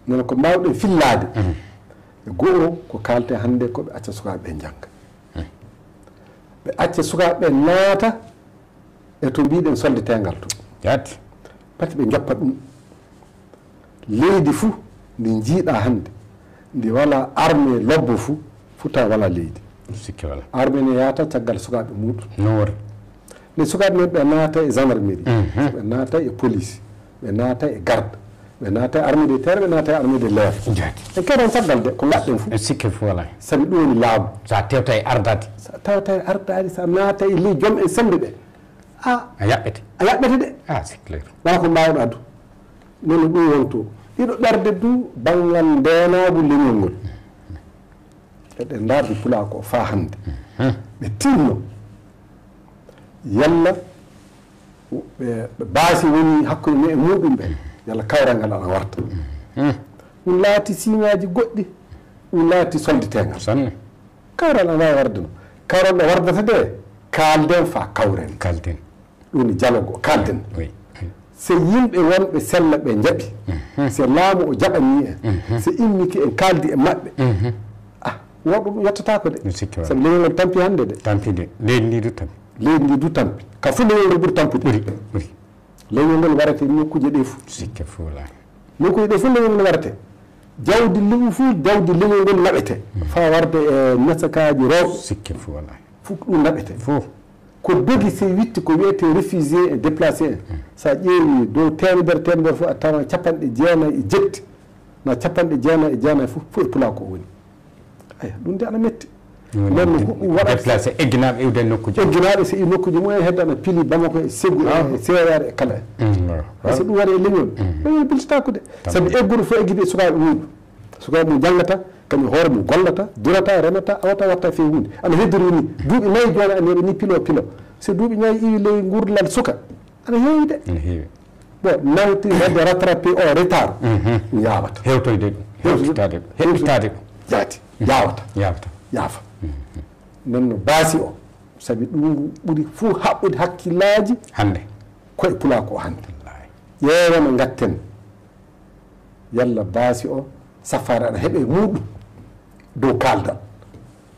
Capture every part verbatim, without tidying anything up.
Nono ko mbaawɗen fillaade e goo, ko kaalte hannde, ko ɓe acca sukaaɓe ɓe njannga. Ɓe acca sukaaɓe ɓe naata e to mbiɗen solde teengal to. Jaati. Pati ɓe njoppa ɗum. Leydi fuu ndi njiiɗa hannde, ndi walaa armée lobbo fuu, fuu tawa walaa leydi. Sikke walaa. Armée ne yahata caggal sukaaɓe muuɗum. Noore. Nde sukaaɓe men ɓe naata e gendarmerie, ɓe naata e police, ɓe naata e garde, ɓe naata e armée de terre, ɓe naata e armée de l'air. Jaati. En kedan caggal de, ko ngaɗɗen fuu. E sikke fuu walaa. Sabi ɗum woni laamu. Sa tewta e ardaade. Sa tawta e ardaade, sa naata e ley joom en semmbe ɓe. A, a yaɓɓete. A yaɓɓete de. Ah, c'est clair. Wala ko mbaawɗo addu. Nono ɗum wonto. Ɗiɗo ɓerde du banngal ndeenaagu leñol ngol. Eɗen ndaardi pulaako faa hannde. Ɓe tinno. Yalla ɓe, ɓe baasi woni hakkunde men e muuɗum ɓe. Yalla kawral ngal ana warta. Ɗum laati siŋaaji goɗɗi. Ɗum laati soldeteengal. Sanne. Kawral ana waawi warde no. Kawral ɗo wardata de, kaalden faa kawren. Kaalden. Ɗum woni dialogue o, kaalden. Oui, oui. So yimɓe wonɓe sella ɓe njaɓi, so laamu o jaɓanii en, so immike en kaaldi e maɓɓe, ah, woɗɗo ɗum yottataako de. Mi sikki wala. Sabu leñol ngol tampi hannde de. Tampi de. Leydi ndi du tampi. Leydi ndi du tampi. Ka fof leñol ngol ɓuri tampude. Ɓuri, ɓuri. Leñol ngol warete nokkuuje ɗe fof. Sikke fof wala. Nokkuuje ɗe fof leñol ngol warete. Jawdi lewu fof, jawdi leñol ngol naɓete. Faa warde e nasakaaji rewɓe. Sikke fof wala. Fof ko ɗum naɓete. Fof. Ko dogi, so witti ko wiyetee réfugié et déplacé en. So a ƴeewi dow teemedere, teemedere fof a tawan capanɗe jeenayi e jetti. Na capanɗe jeenayi e jeenayi fof, fof e pulaaku o woni. Aya, ɗum de ana metti. Nden no huɓɓi waɗa déplacé, egginaaɓe iwde e nokkuuji. Egginaaɓe so iwi nokkuuji mumen, hedde ana pili Bamako e Ségou e Seware e kala. Par ce que ɗum waɗi e leñol. Leñol biltataako de. Sabi egguɗo fof eggidi e sukaaɓe mum. Sukaaɓe mum janngata, kañum hoore mum gollata, durata, remata, awata, watta fee huunde. Ana heddori ni. Duuɓi nayi jooni ana heɓa ni pilo, pilo. So duuɓi nayi iwi ley ngurdal suka, ana heewi de. Ana heewi. Bon, nawti hedde rattrapé o retard. Ɗum yaawata. Hewtoyde ɗum. Hewtoyde. Heɓitaade ɗum. Heɓitaade ɗum. Jaati. Yaawata. Yaawata. Yaafa. Nden no baasi o. Sabi ɗum ɓuri fof haɓɓude hakkillaaji. Hannde. Ko e pulaaku o hannde. Wallaahi. Ƴeewa no ngatten. Yalla baasi o, safaare ana heɓe muuɗum dow kaaldal.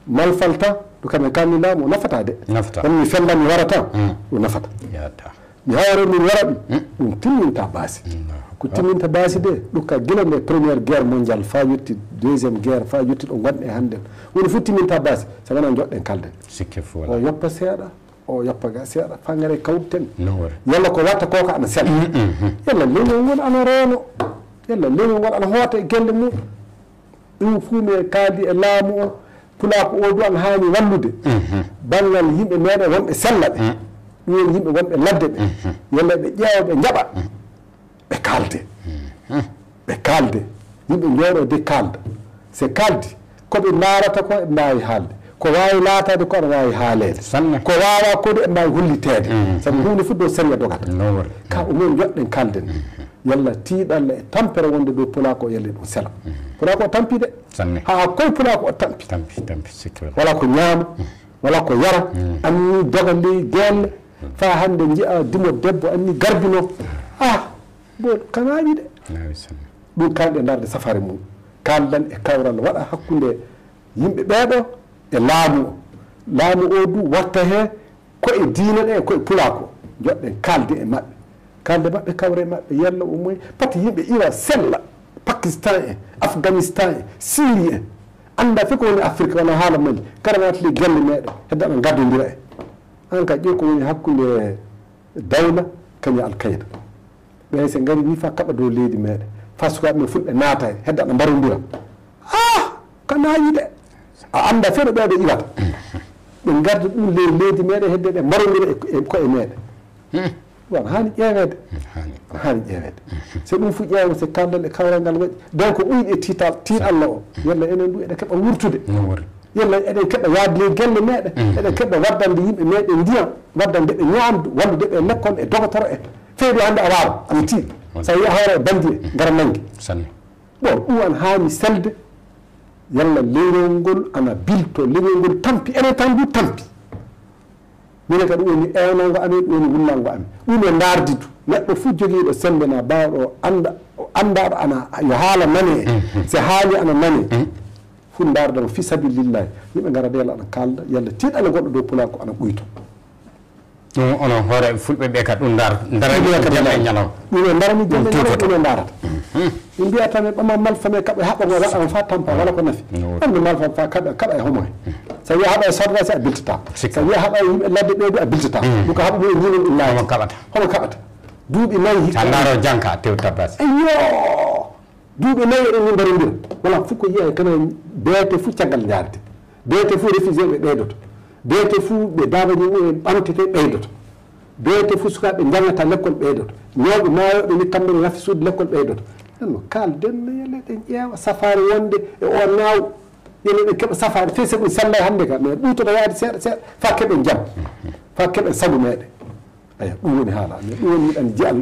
Malfal tan, ɗum kam en kaalni laamu, o nafataa de. Nafataa. Kono mi fellani wara tan, ɗum nafataa. Yaada. Mi hawre min wara ɗum, ɗum timminta baasi. Allahu akbar. Ko timminta baasi de, ɗum ka gila nde première guerre mondiale, faa yotti deuxième guerre, faa yotti ɗo ngonɗe hannde. Woni fof timminta baasi, so wonaa njoɗɗen kaalden. Sikke fof wala. O yoppa seeɗa. O yoppa ga seeɗa, faa ngare kawriten. No wara. Yalla ko watta koko ana sella. Yalla leñol ngol ana reeno. Yalla leñol ngol ana hoota e gelle mum. Ɗum fuu mi kaali e laamu o, pulaaku o du ana haani wallude. Banngal yimɓe meeɗen wonɓe sella ɓe. Ɗum woni yimɓe wonɓe ladde ɓe. Yalla ɓe ƴeewa ɓe njaɓa. Ɓe kaalde. Ɓe kaalde. Yimɓe njooɗoo de kaalda. Se kaaldi, ko ɓe ndaarata ko eɓe mbaawi haalde. Ko waawi laataade ko ana waawi haaleede. Sanne. Ko waawaa ko de eɓe mbaawi holliteede. Sabu huunde fof dow sariya dogata. No wara. Ka o men njoɗɗen kaalden. Yalla tiiɗalla e tampere wonde dow pulaaku o yalla ɗum sela. Pulaaku o tampi de. Sanne. Haa koye pulaaku o tampi. Tampi, tampi, sikke wala. Wala ko ñaama, wala ko yara. Anni doga ley gelle. Faa hannde nji'a dimo debbo anni garbino. Ah, bon, kanaaji de. Naawi sanne. Ɗum kaalɗe ndaarde safaare mum. Kaaldan e kawral waɗa hakkunde yimɓe ɓeeɗo e laamu o. Laamu o du watta he ko e diina ɗe, ko e pulaaku. Njoɗɗen kaalde e maɓɓe. Kaalde maɓɓe, kawre maɓɓe, yalla o moy. Pati yimɓe iwa sella. Pakistan en, Afghanistan en, Syrie en. Annda fe ko woni Afrique, wona haala Mali. Kara naati le gelle meɗen. Hedda ɓe ngaddondira en. An ka ƴeew ko woni hakkunde dawla kañum e Al Qaeda. Ɓe se ngari wi fa kaɓa dow leydi meɗen. Fa sukaaɓe men fulɓe naata e hedda ɓe mbarondira. Ah! Ka naawi de. A annda fewɗo ɓeeɗo iwata. Ɓe ngarda ɗum ley leydi meɗen hedde ɓe mbarondira e, e koye meɗen. Ɗum ana haani ƴeeweede. Haani. Ana haani ƴeeweede. So ɗum fu ƴeewa, so kaldal e kawral ngal waɗi. Donc ɓuyɗe tiital, tiiɗalla o. Yalla enen du eɗen keɓa wurtude. No wori. Yalla eɗen keɓa yaade ley gelle meɗen. Eɗen keɓa waddande yimɓe meɗen ndiyam, waddande ɓe ñamdu, wallude ɓe lekkol e dogotoro en. Fewdo hannde a wawa, ana tiiɗi. Won. Sa yi a hawra e bandi en, ngara nangi. Sanne. Bon, ɗum ana haani selde. Yalla leñol ngol ana bilto, leñol ngol tampi, enen tan du tampi. Minen kadi ɗum woni ewnango amen, ɗum woni wullango amen. Ɗum e ndaardi du. Neɗɗo fof jogiiɗo sembe na baawɗo o annda, o Anndaɗo ana yo haala nane. Si haali ana nane. Fu ndaarda mo fi sabilillahi. Yimɓe ngara ndeela ana kaalda, yalla tiiɗana goɗɗo dow pulaar ko ana ɓuyto. Ɗum onon hoore fulɓe ɓe ka ɗum ndar- ndarani ɗum jemma e ñalawma. Ɗum e ndarani jemma e ñalawma, ɗum e ndarata. Min mbiya tan ɓama malfa me kaɓa haɓa ngo waɗa on fa tampa wala ko nafi. Ɗum malfa fa kaɓa kaɓa e homo he. So wiya haɓa e sorda si a biltata. So wiya haɓa e yimɓe ladde ɓeydu a biltata. Ɗum ko haɓa mo e ñiinon ɗum laati. Homo kaɓata. Homo kaɓata. Duuɓi nayi hikka. Sa ndaro janka a tew tabbas. Ayyo. Duuɓi nayi eɗen ni mbaɗondira. Wala fof ko yiya e kana beete fof caggal njaarete. Beete fof refugé ɓe ɓeydoto. Beete fof ɓe daabaji mumen ɓamtete ɓeydoto. Beete fof sukaaɓe njangata lekkol ɓeydoto. Ñawɓe maayooɓe ni kamɓe ne rafi suudu lekkol ɓeydoto. Ɗen no kaalden no yeleɗen ƴeewa safaare wonde e o naaw. Yeleɗen keɓa safaare fii sabu sellay hannde ka mais ɓuytoto yaade seeɗa seeɗa fa keɓen jam. Fa keɓen sago meɗen. Eyi ɗum woni haala mais ɗum woni miɗen jiyal.